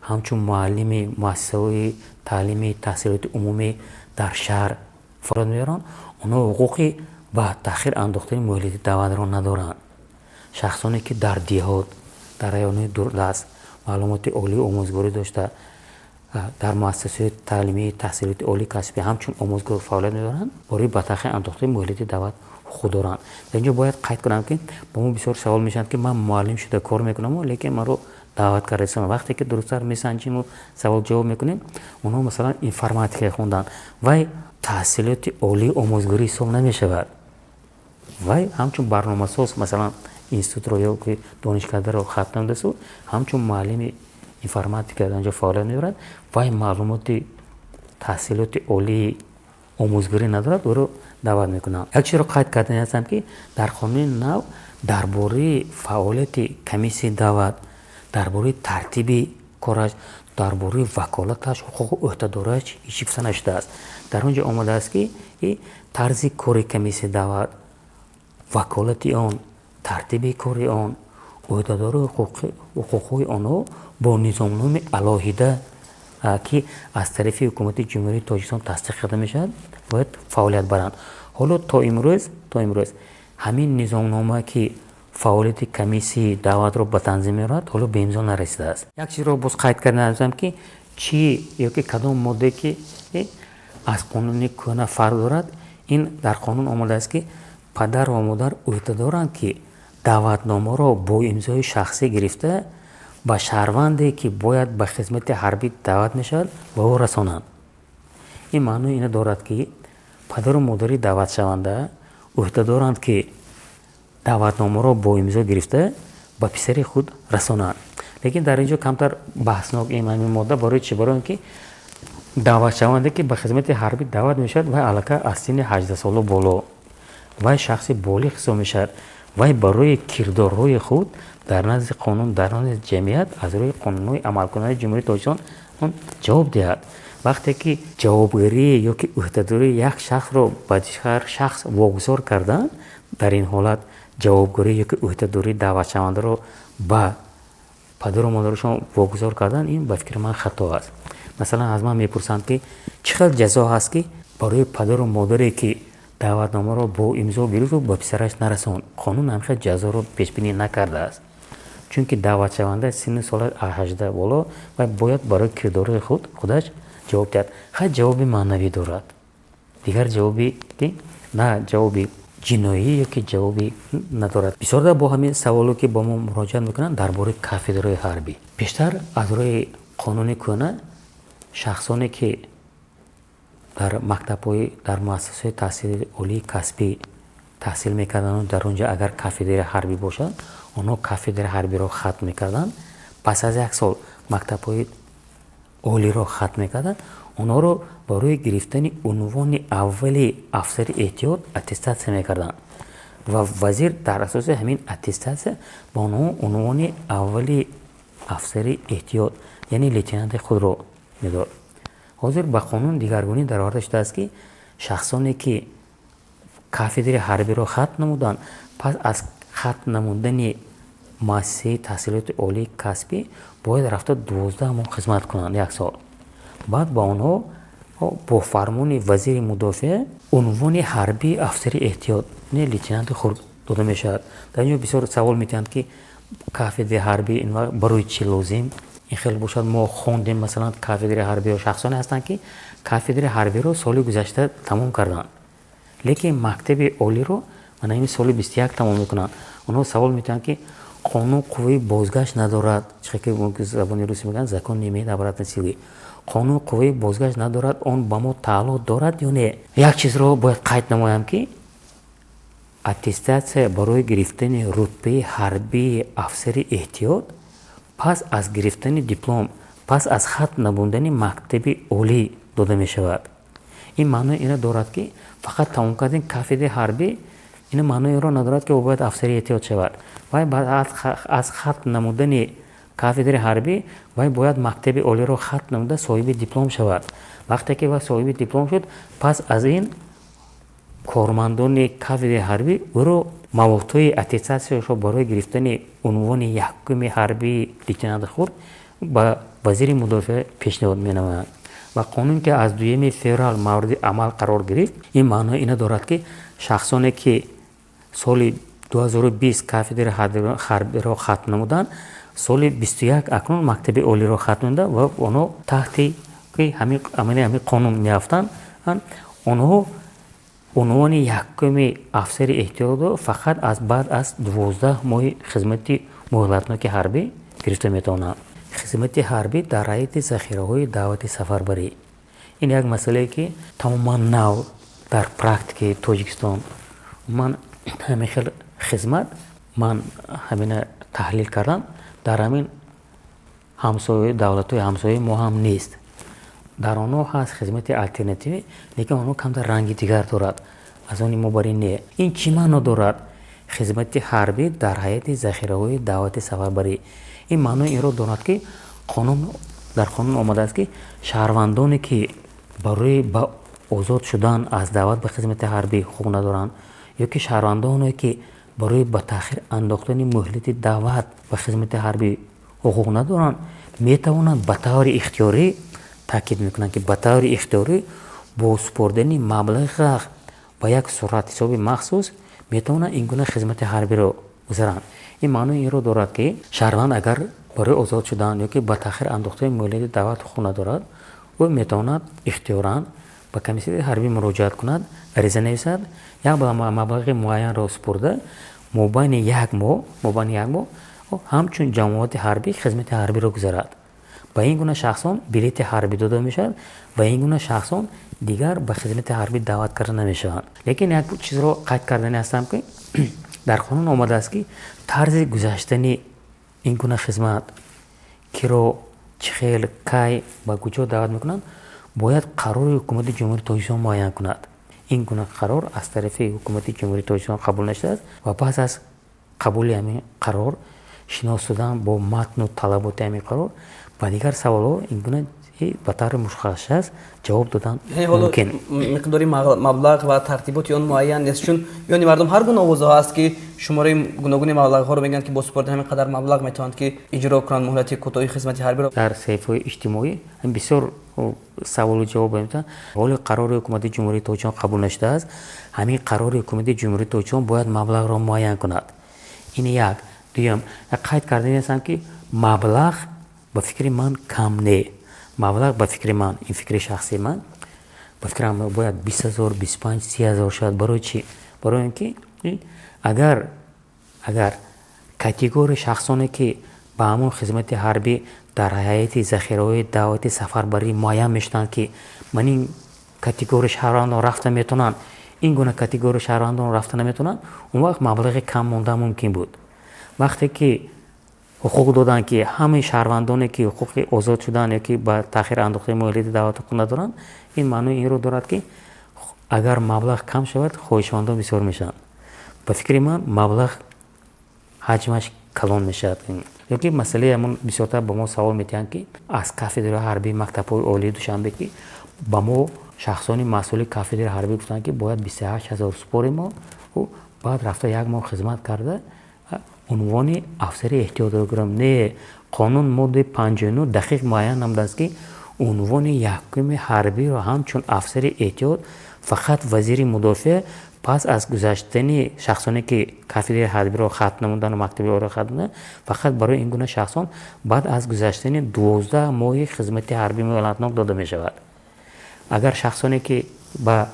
ҳамчун муаллими муассисаҳои таълимии таҳсилоти умумӣ дар шаҳр фаъолият мебаранд, онҳо ҳуқуқи ба таъхир андохтани муҳлати даъватро надоранд. Шахсоне ки дар деҳот, дар районҳои дурдаст маълумоти олии омӯзгорӣ дошта, дар муассисаҳои таълимии таҳсилоти олии касбӣ ҳамчун омӯзгор фаъолият мебаранд, барои ба таъхир андохтани муҳлати даъват ҳуқуқ доранд. Дар ин ҷо бояд қайд кунам, ки ба мо бисёр савол мешаванд, ки ман муаллим шуда кор мекунаму, лекин маро даъват карда. Вақте ки дурусттар месанҷиму савол ҷавоб мекунем, онҳо, масалан, информатика хонданд, вай таҳсилоти олии омӯзгорӣ ҳисоб намешавад. Вай ҳамчун барномасоз, масалан, институтро ё ки донишкадаро хатм намудасту ҳамчун муаллими информатика дар онҷо фаъолият мебарад, вай маълумоти таҳсилоти олии омӯзгорӣ надорад, ӯро даъват мекунанд. Як чизро қайд кардани ҳастам, ки дар қонуни нав дар бораи фаъолияти комиссияи даъват, дар бораи тартиби кораш, дар бораи ваколаташ, ҳуқуқу ӯҳдадориаш ҳеҷ гуфта нашудааст. Дар он ҷо омадааст, ки тарзи кори комиссияи даъват, ваколати он, тартиби кори он, ӯҳдадории ҳуқуқҳои онҳо бо низомномаи алоҳида, ки аз тарафи ҳукумати Ҷумҳурии Тоҷикистон тасдиқ карда мешавад, бояд фаъолият баранд. Ҳоло то имрӯз ҳамин низомнома, ки фаъолияти комиссияи даъватро ба танзим меорад, ҳоло ба имзо нарасидааст. Як чизро боз қайд карда, ки чӣ ё ки кадом моддае ки аз қонуни кӯҳна фарқ дорад. Ин дар қонун омадааст, ки падар ва модар ӯҳда доранд, ки даъватномаро бо имзои шахсӣ гирифта, ба шаҳрванде ки бояд ба хизмати ҳарбӣ даъват мешавад, ба ӯ расонанд. Ин маънои ино дорад, ки падару модари даъватшаванда ӯҳда доранд, ки даъватномаро бо имзо гирифта, ба писари худ расонанд. Лекин дар ин ҷо камтар баҳснок ин ҳамин модда. Барои чӣ? Барои он ки даъватшаванде ки ба хизмати ҳарбӣ даъват мешавад, вай аллакай аз синни 18 сола боло, вай шахси болиғ ҳисоб мешавад. Вай барои кирдорҳои худ дар назди қонун, дар назди ҷамъият аз рӯи қонунҳои амалкунандаи Ҷумҳурии Тоҷикистон он ҷавоб диҳад. Вақте ки ҷавобгарӣ ё ки ӯҳдадории як шахсро ба дигар шахс вогузор кардан, дар ин ҳолат ҷавобгарӣ ё ки ӯҳдадории даъватшавандаро ба падару модарашон вогузор кардан, ин ба фикри ман хато аст. Масалан, аз ман мепурсанд, ки чӣ хел ҷазо ҳаст, ки барои падару модаре ки даъватномаро бо имзо гирифту ба писараш нарасон. Қонун ҳамин хел ҷазоро пешбинӣ накардааст, чунки даъватшаванда синну солаш аз 18 боло ва бояд барои кирдорҳои худ худаш ҷавоб диҳад. Хай, ҷавоби маънавӣ дорад, дигар ҷавоби на ҷавоби ҷиноӣ ё ки ҷавоби надорад. Бисёрда бо ҳамин саволо ки ба мо муроҷиат мекунанд дар бораи кафедраҳои ҳарбӣ. Пештар аз рӯи қонуни кӯҳна шахсоне ки Дар мактабҳои, дар муассисаҳои таҳсили олии касбӣ таҳсил мекарданд, дар он ҷо агар кафедраи ҳарбӣ бошад, онҳо кафедраи ҳарбиро хатм мекарданд, пас аз як сол мактабҳои олиро хатм мекарданд, онҳоро барои гирифтани унвони аввали афсари эҳтиёт аттестатсия мекарданд ва вазир дар асоси ҳамин аттестатсия ба онҳо унвони аввали афсари эҳтиёт, яъне лейтенанти худро медод. Ҳозир ба қонун дигаргунӣ дароварда шудааст, ки шахсоне, ки кафедраи ҳарбиро хатм намуданд, пас аз хатм намудани муассисаи таҳсилоти олии касбӣ бояд рафта 12 моҳ хизмат кунанд, як сол. Баъд ба онҳо бо фармони вазири мудофиа унвони ҳарбии афсари эҳтиёт, не, лейтенанти хурд дода мешавад. Дар ин ҷо бисёр савол медиҳанд, ки кафедраи ҳарбӣ барои чӣ лозим? Ин хел бошад, мо хондем, масалан, кафедраи ҳарбиро. Шахсоне ҳастанд, ки кафедраи ҳарбиро соли гузашта тамом карданд, лекин мактаби олиро мана ин соли 21 тамом мекунанд. Онҳо савол медиҳанд, ки қонун қувваи бозгашт надорад. Чихе ки забони русӣ мегӯянд, закон не имеет обратной силы. Қонун қувваи бозгашт надорад, он ба мо тааллуқ дорад ё не? Як чизро бояд қайд намоям, ки аттестатсия барои гирифтани рутбаи ҳарбии афсари эҳтиёт пас аз гирифтани диплом, пас аз хатм намудани мактаби олӣ дода мешавад. Ин маънои инро дорад, ки фақат тамом кардани кафедраи ҳарбӣ ин маънои инро надорад, ки ӯ бояд афсари эҳтиёт шавад. Вай баъд аз хатм намудани кафедраи ҳарбӣ вай бояд мактаби олиро хатм намуда, соҳиби диплом шавад. Вақте ки вай соҳиби диплом шуд, пас аз ин кормандони кафедраи ҳарбӣ ӯро маводҳои аттестатсияшро барои гирифтани унвони якуми ҳарбии лейтенанти хурд ба вазири мудофиа пешниҳод менамоянд. Ва қонун, ки аз 2 феврал мавриди амал қарор гирифт, ин маънои ино дорад, ки шахсоне, ки соли 2020 кафедраи ҳарбиро хатм намуданд, соли 21 акнун мактаби олиро хатм намуда ва онҳо таҳти амали ҳамин қонун меафтанд, онҳо унвони якуми афсари эҳтиётро фақат аз баъд аз 12 моҳи хизмати муҳлатноки ҳарбӣ гирифта метавонанд. Хизмати ҳарбӣ дар ҳайати захираҳои даъвати сафарбарӣ — ин як масъалае, ки тамоман нав дар практикаи Тоҷикистон. Ман ҳамин хел хизмат, ман ҳамина таҳлил кардам, дар ҳамин ҳамсоя, давлатҳои ҳамсояи мо ҳам нест. Дар онҳо ҳаст хизмати алтернативӣ, лекин онҳо камтар ранги дигар дорад, аз они мо бар ин не. Ин чӣ маъно дорад, хизмати ҳарбӣ дар ҳайати захираҳои даъвати сафарбарӣ? Ин маънои инро дорад, ки қонун, дар қонун омадааст, ки шаҳрвандоне, ки барои ба озод шудан аз даъват ба хизмати ҳарбӣ ҳуқуқ надоранд ё ки шаҳрвандоне, ки барои ба таъхир андохтани муҳлати даъват ба хизмати ҳарбӣ ҳуқуқ надоранд, метавонанд ба таври ихтиёрӣ, таъкид мекунанд, ки ба таври ихтиёрӣ, бо супордани маблағ ба як суратҳисоби махсус метавонанд ин гуна хизмати ҳарбиро гузаранд. Ин маънои инро дорад, ки шаҳрванд агар барои озод шудан ё ки ба таъхир андохтани муҳлати даъват ҳуқуқ надорад, ӯ метавонад ихтиёран ба комиссариати ҳарбӣ муроҷиат кунад, ариза нависад, як маблағи муайянро супурда, мобайни як моҳ ҳамчун ҷамоати ҳарбӣ хизмати ҳарбиро гузарад. Ба ин гуна шахсон билети ҳарбӣ дода мешавад ва ин гуна шахсон дигар ба хизмати ҳарбӣ даъват карда намешаванд. Лекин як чизро қайд кардани ҳастам, ки дар қонун омадааст, ки тарзи гузаштани ин гуна хизмат, киро, чӣ хел, кай, ба куҷо даъват мекунанд, бояд қарори Ҳукумати Ҷумҳурии Тоҷикистон муайян кунад. Ин гуна қарор аз тарафи Ҳукумати Ҷумҳурии Тоҷикистон қабул нашудааст ва пас аз қабули ҳамин қарор, шинос шудан бо матну талаботи ҳамин қарор, ба дигар саволҳо ин гуна ба таври мушаххас ҷавоб додан мумкин. Миқдори маблағ ва тартиботи он муайян нест, чун миёни мардум ҳар гуна овозҳо ҳаст, ки шумораи гуногуни маблағҳоро мегӯянд, ки бо супордани ҳамин қадар маблағ метавонанд, ки иҷро кунанд муҳлати кӯтоҳи хизмати ҳарбиро. Дар саҳифаҳои иҷтимоӣ бисёр саволу ҷавоб метавонанд. Ҳоли қарори Ҳукумати Ҷумҳурии Тоҷикистон қабул нашудааст. Ҳамин қарори Ҳукумати Ҷумҳурии Тоҷикистон бояд маблағро муайян кунад. Ин як. Дуюм, қайд кардани ҳастам, ки маблағ ба фикри ман кам не. Маблағ ба фикри ман, ин фикри шахсии ман, ба фикрам, бояд 20 000, 25, 30 000 шавад. Барои чӣ? Барои он ки агар категорияи шахсоне, ки ба ҳамон хизмати ҳарбӣ дар ҳайати захираҳои даъвати сафарбарӣ муайян мешуданд, ки ман ин Категорияи шаҳрвандон рафта метавонанд, ин гуна категорияи шаҳрвандон рафта наметавонанд. Он вақт маблағи кам монда мумкин буд. Вақте ки ҳуқуқ доданд, ки ҳамаи шаҳрвандоне, ки ҳуқуқи озод шудан ё ки ба таъхир андохтани муҳлати даъват ҳуқуқ надоранд, ин маънои инро дорад, ки агар маблағ кам шавад, хоҳишмандон бисёр мешаванд. Ба фикри ман, маблағ ҳаҷмаш калон мешавад. Ё ки масъалаи ҳамон, бисёртар ба мо савол медиҳанд, ки аз кафедраи ҳарбии мактабҳои олии Душанбе, ки ба мо шахсони масъули кафедраи ҳарбӣ гуфтанд, ки бояд 28 000 супорем мо, баъд рафта як моҳ хизмат карда, унвони афсари эҳтиётро гирам. Не, қонун моддаи 59 дақиқ муайян намудааст, ки унвони якуми ҳарбиро ҳамчун афсари эҳтиёт фақат вазири мудофиа пас аз гузаштани шахсоне, ки кафедраи ҳарбиро хатм намуданду мактаби олиро хатм намуданд, фақат барои ин гуна шахсон баъд аз гузаштани 12 моҳи хизмати ҳарбии муҳлатнок дода мешавад. Агар шахсоне, ки ба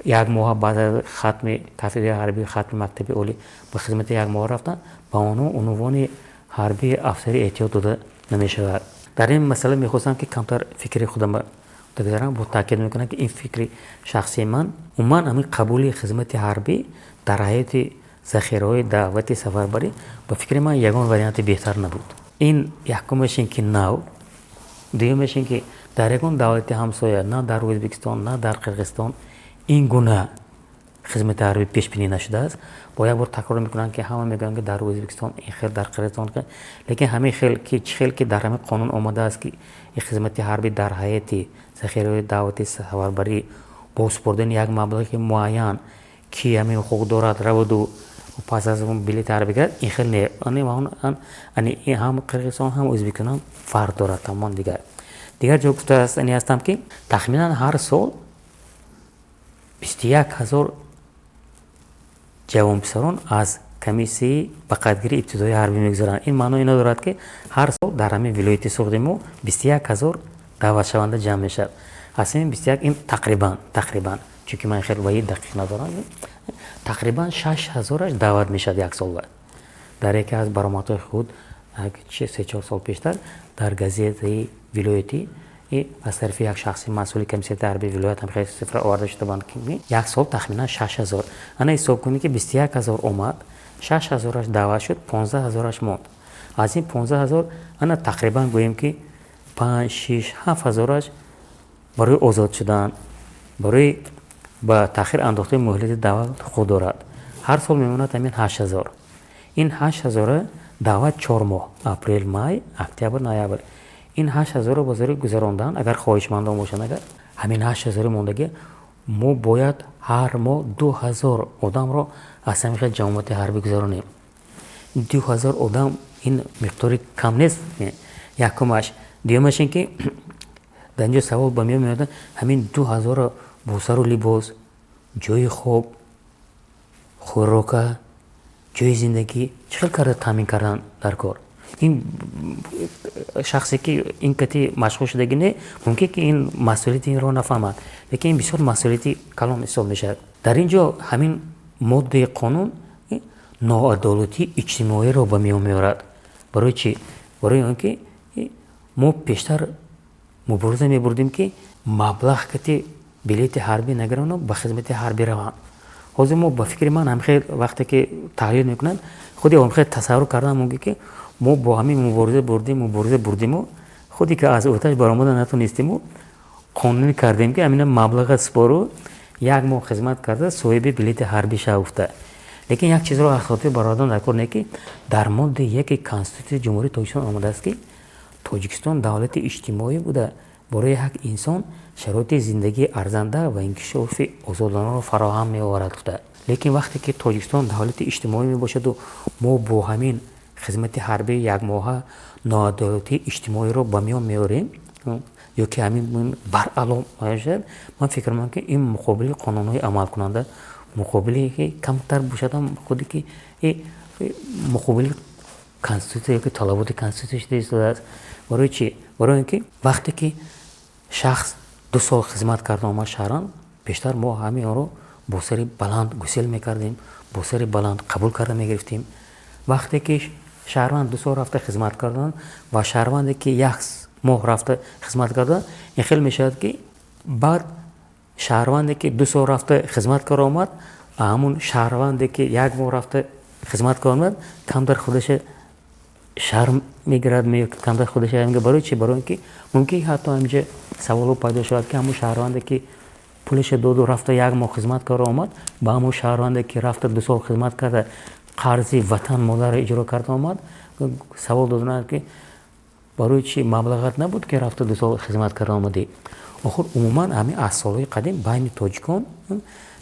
як моҳа баъд аз хатми кафедраи ҳарбӣ, хатми мактаби олӣ ба хизмати як моҳа рафтанд, ба онҳо унвони ҳарбии афсари эҳтиёт дода намешавад. Дар ин масъала мехостам, ки камтар фикри худам гузарам. Бо таъкид мекунам, ки ин фикри шахсии ман. Умуман, ҳамин қабули хизмати ҳарбӣ дар ҳайати захираҳои даъвати сафарбарӣ, ба фикри ман, ягон варианти беҳтар набуд. Ин якумаш ин ки нав, дуюмаш ин ки дар ягон давлати ҳамсоя, на дар Ӯзбекистон, на дар Қирғизистон ин гуна хизмати ҳарбӣ пешбинӣ нашудааст. Бо як бор такрор мекунам, ки ҳама мегӯянд, ки дар Ӯзбекистон ин хел, дар Қирғизистон, лекин ҳамин хел ки чӣ хел ки дар ҳамин қонун омадааст, ки ин хизмати ҳарбӣ дар ҳайати захираҳои даъвати сафарбарӣ бо супордани як маблағи муайян, ки ҳамин ҳуқуқ дорад раваду пас аз он билети ҳарбӣ гирад, ин хел не. Ҳам Қирғизистон, ҳам Ӯзбекистон ҳам фарқ дорад, тамом. Дигар ҷо гуфтааст ҳастам, ки тахминан ҳар сол 21 000 ҷавонписарон аз комиссияи ба қайдгирии ибтидоии ҳарбӣ мегузаранд. Ин маъно ино дорад, ки ҳар сол дар ҳамин вилояти Суғди мо 21 000 даъватшаванда ҷамъ мешавад. Аз ҳамин 21, ин тақрибан, чунки ман хеле ваи дақиқ надорам, тақрибан 6 ҳазораш даъват мешавад як сола. Дар яке аз баромадҳои худ 3-4 сол пештар дар газетаи вилоятӣ аз тарафи як шахси масъули комиссияти ҳарбии вилоят ҳам хеле цифра оварда шуда буданд, ки як сол тахминан 6 ҳазор. Ана ҳисоб кунед, ки 21 000 омад, 6 ҳазораш даъват шуд, 15 ҳазораш монд. Аз ин 15 000, ана тақрибан гӯем, ки панҷ, шиш, ҳафт ҳазораш барои озод шудан, барои ба таъхир андохтани муҳлати даъват ҳуқуқ дорад. Ҳар сол мемонад ҳамин 8 ҳазор. Ин 8 ҳазора даъват 4 моҳ: апрел, май, октябр, ноябр. Ин 8 ҳазорро ба зори гузарондан, агар хоҳишмандон бошанд, агар ҳамин 8 ҳазори мондагӣ, мо бояд ҳар моҳ 2 ҳазор одамро аз ҳамин хел ҷамоати ҳарбӣ гузаронем. 2 ҳазор одам ин миқдори кам нест, якумаш. Дуюмаш ин ки дар инҷо савол ба миён меояд: ҳамин 2 ҳазорро бо сару либос, ҷои хоб, хӯрока, ҷои зиндагӣ чӣ хел карда таъмин кардан дар кор? Ин шахсе, ки ин кати машғул шудагӣ не, мумкин ки ин масъулияти инро нафаҳмад, лекин ин бисёр масъулияти калон ҳисоб мешавад. Дар ин ҷо ҳамин моддаи қонун ноадолатии иҷтимоиро ба миён меорад. Барои чӣ? Барои он ки мо пештар мубориза мебурдем, ки маблағ кати билети ҳарбӣ нагирану ба хизмати ҳарбӣ раванд. Ҳозир мо, ба фикри ман, ҳамхел вақте ки таҳлил мекунанд, худи ҳамхел тасаввур кардан мумкин, ки мо бо ҳамин мубориза бурдем, мубориза бурдиму худе ки аз ӯҳдаш баромада натонистиму қонунӣ кардем, ки ҳамина маблаға супору, як моҳ хизмат карда, соҳиби билети ҳарбӣ шав гуфта. Лекин як чизро аз хотир баровардан дар кор не, ки дар моддаи 1 Конститутсияи Ҷумҳурии Тоҷикистон омадааст, ки Тоҷикистон давлати иҷтимоӣ буда, барои як инсон шароити зиндагии арзанда ва инкишофи озодонаро фароҳам меоварад гуфта. Лекин вақте ки Тоҷикистон давлати иҷтимоӣ мебошаду мо бо ҳамин хизмати ҳарбии якмоҳа ноадолатии иҷтимоиро ба миён меорем ё ки ҳамин баръало мешавад, ман фикр мекунам, ки ин муқобили қонунҳои амалкунанда, муқобили ки камтар бошадам, худе ки муқобили конститутсия ёки талаботи конститутсия шуда истодааст. Барои чӣ? Барои он ки вақте ки шахс 2 сол хизмат карда омад шаҳрванд, пештар мо ҳамин онро бо сари баланд гусел мекардем, бо сари баланд қабул карда мегирифтем. Вақте ки шаҳрванд 2 сол рафта хизмат кардан ва шаҳрванде, ки як моҳ рафта хизмат кардан, ин хел мешавад, ки баъд Шаҳрванде, ки 2 сол рафта хизмат карда омад, ҳамун шаҳрванде, ки як моҳ рафта хизмат карда омад, камтар худаша шарм мегирад, камтар худаша. Барои чи? Барои ин ки мумкин ҳатто ҳаминҷа саволҳо пайдо шавад, ки ҳамун шаҳрванде, ки пулаша доду рафта як моҳ хизмат карда омад, ба ҳамун шаҳрванде, ки рафта 2 сол хизмат карда, қарзи ватан модарро иҷро карда омад, савол додананд, ки барои чи маблағат набуд, ки рафта 2 сол хизмат карда омадӣ? Охир, умуман, ҳамин аз солҳои қадим байни тоҷикон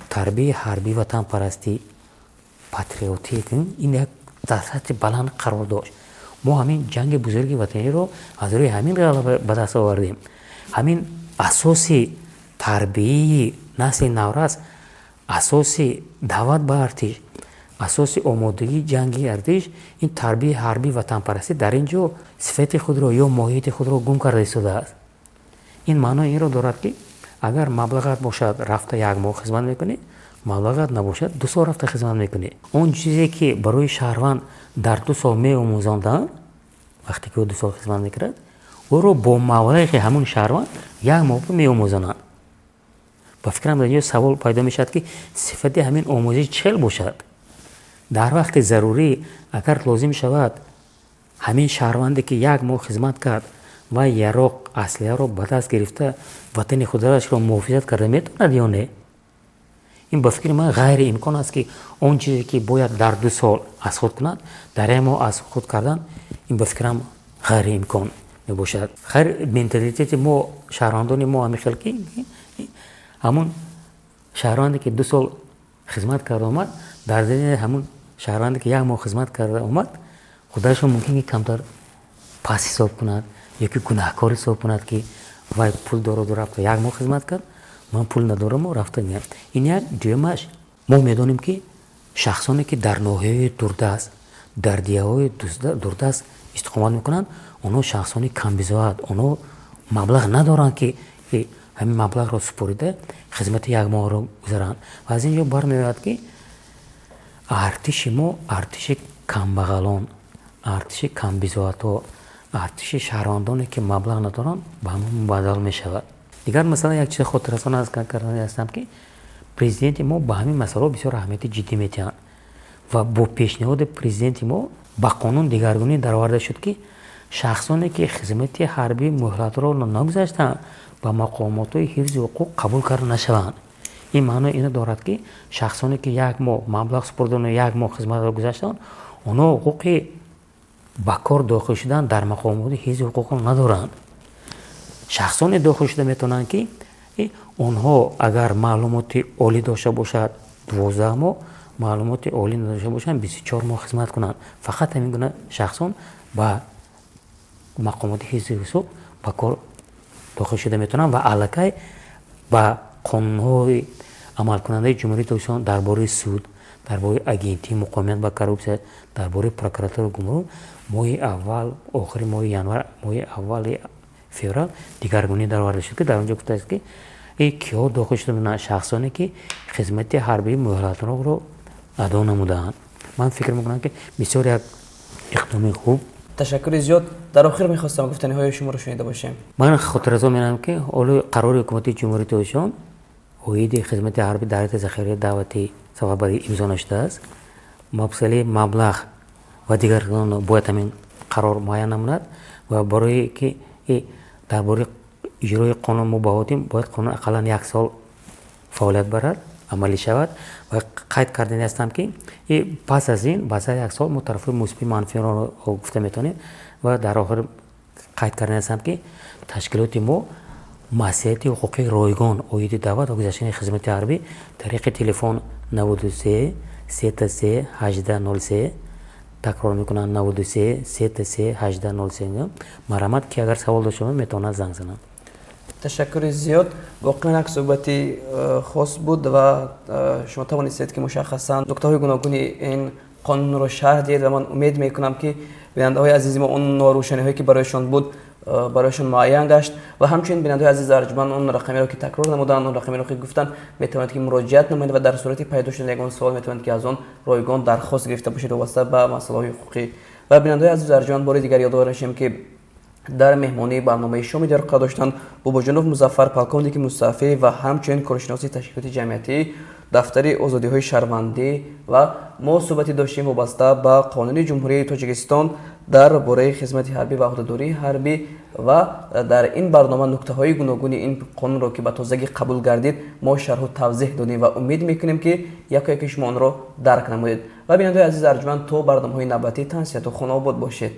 тарбияи ҳарбии ватанпарастӣ, патриотӣ ин як дар сатҳи баланд қарор дошт. Мо ҳамин ҷанги бузурги ватаниро аз рӯи ҳамин ғалаба ба даст овардем. Ҳамин асоси тарбияи насли наврас, асоси даъват ба артиш, асоси омодагии ҷанги артиш ин тарбияи ҳарбии ватанпарастӣ дар ин ҷо сифати худро ё моҳияти худро гум карда истодааст. Ин маънои инро дорад, ки агар маблағат бошад, рафта як моҳ хизмат мекунӣ, маблағат набошад, 2 сол рафта хизмат мекунӣ. Он чизе, ки барои шаҳрванд дар 2 сол меомӯзонданд, вақте ки ӯ 2 сол хизмат мекунад, ӯро бо маблағи ҳамун шаҳрванд як моҳ меомӯзонанд. Ба фикрам, дар инҷо савол пайдо мешавад, ки сифати ҳамин омӯзиш чӣ хел бошад. Дар вақти зарурӣ, агар лозим шавад, ҳамин шаҳрванде, ки як моҳ хизмат кард ва яроқ, аслиҳаро ба даст гирифта, ватани худашро муҳофизат карда метавонад ё не? Ин, ба фикри ман, ғайриимкон аст, ки он чизе, ки бояд дар 2 сол аз худ кунад, дар як моҳ аз худ кардан, ин, ба фикрам, ғайриимкон мебошад. Хайр, менталитети мо, шаҳрвандони мо ҳамин хел, ки ҳамун шаҳрванде, ки 2 сол хизмат карда омад, дар зери ҳамун шаҳрванде, ки як моҳ хизмат карда омад, худашро мумкин ки камтар пас ҳисоб кунад ё ки гунаҳкор ҳисоб кунад, ки вай пул дораду рафта як моҳ хизмат кард, ман пул надораму рафта. Ин як. Дуюмаш, мо медонем, ки шахсоне, ки дар ноҳияҳои дурдаст, дар деҳаҳои дурдаст истиқомат мекунанд, онҳо шахсони камбизоат, онҳо маблағ надоранд, ки ҳамин маблағро супорида хизмати як моҳро гузаранд. Ва аз ин ҷо бармеояд, ки артиши мо артиши камбағалон, артиши камбизоатҳо, артиши шаҳрвандоне, ки маблағ надоранд, ба ҳамон мубаддал мешавад. Дигар масалан, як чизи хотиррасон аз кардани ҳастам, ки президенти мо ба ҳамин масъалаҳо бисёр аҳамияти ҷиддӣ медиҳанд ва бо пешниҳоди президенти мо ба қонун дигаргунӣ дароварда шуд, ки шахсоне, ки хизмати ҳарбии муҳлатро нагузаштанд, ба мақомотҳои ҳифзи ҳуқуқ қабул карда нашаванд. Ин маънои инро дорад, ки шахсоне, ки як моҳ маблағ супурдану як моҳ хизматро гузаштанд, онҳо ҳуқуқи ба кор дохил шудан дар мақомоти ҳифзи ҳуқуқро надоранд. Шахсоне дохил шуда метавонанд, ки онҳо агар маълумоти олӣ дошта бошад, 12 моҳ, маълумоти олӣ надошта бошанд, 24 моҳ хизмат кунанд. Фақат ҳамин гуна шахсон ба мақомоти ҳифзи ҳуқуқ ба кор дохил шуда метавонанд. Ва аллакай ба қонунҳои амалкунандаи Ҷумҳурии Тоҷикистон дар бораи суд, дар бораи Агентии муқовимат ба коррупсия, дар бораи прокуратура, гумрук моҳи аввал, охири моҳи январ, моҳи аввали феврал дигаргунӣ дароварда шуд, ки дар он ҷо гуфтааст, ки киҳо дохил шуда метавонанд: шахсоне, ки хизмати ҳарбии муҳлатнокро адо намудаанд. Ман фикр мекунам, ки бисёр як иқдоми хуб. Ташаккури зиёд. Дар охир мехостам гуфтаниҳои шуморо шунида бошем. Ман хотиррасон менамоям, ки ҳоло қарори ҳукумати Ҷумҳурии Тоҷикистон оиди хизмати ҳарбӣ дар ҳайати захираи даъвати сафарбарӣ имзо нашудааст. Масъалаи маблағ ва дигар бояд ҳамин қарор муайян намунад. Ва барое ки дар бораи иҷрои қонун мо баҳо бояд қонун ақаллан як сол фаъолият барад, амалӣ шавад. Ва қайд кардани ҳастам, ки пас аз ин, баъд аз як сол, мо тарафҳои мусбии манфиро гуфта метавонем. Ва дар охир қайд кардани ҳастам, ки ташкилоти мо маслиҳати ҳуқуқии ройгон оиди даъват ва гузаштани хизмати ҳарбӣ тариқи телефон 93 33 18 03, такрор мекунам, 93 33 18 03, марҳамат, ки агар савол дошта бошад, метавонад занг занад. Ташаккури зиёд. Воқеан як суҳбати хос буд ва шумо тавонистед, ки мушаххасан нуктаҳои гуногуни ин қонунро шарҳ диҳед. Ва ман умед мекунам, ки бинандаҳои азизи мо он норӯшаниҳое, ки барояшон буд, барояшон муайян гашт. Ва ҳамчунин, бинандаҳои азиз арҷманд, он рақамеро, ки такрор намуданд, он рақамеро, ки гуфтанд, метавонед, ки муроҷиат намоед ва дар сурати пайдо шудани ягон суол метавонед, ки аз он ройгон дархост гирифта бошед вобаста ба масъалаҳои ҳуқуқӣ. Ва бинандаҳои азиз арҷманд, бори дигар ёдовар мешавем, ки Дар меҳмонии барномаи Шоми Диёр қарор доштанд Бобоҷонов Музаффар, полковники мустаъфӣ ва ҳамчунин коршиноси ташкилоти ҷамъиятӣ Дафтари озодиҳои шаҳрвандӣ, ва мо суҳбате доштем вобаста ба Қонуни Ҷумҳурии Тоҷикистон дар бораи хизмати ҳарбӣ ва ӯҳдадории ҳарбӣ. Ва дар ин барнома нуктаҳои гуногуни ин қонунро, ки ба тозагӣ қабул гардид, мо шарҳу тавзеҳ додем ва умед мекунем, ки яко яке шумо онро дарк намудед. Ва бинандаҳои азиз арҷманд, то барномаҳои навбатӣ тансиҳату хонаобод бошед.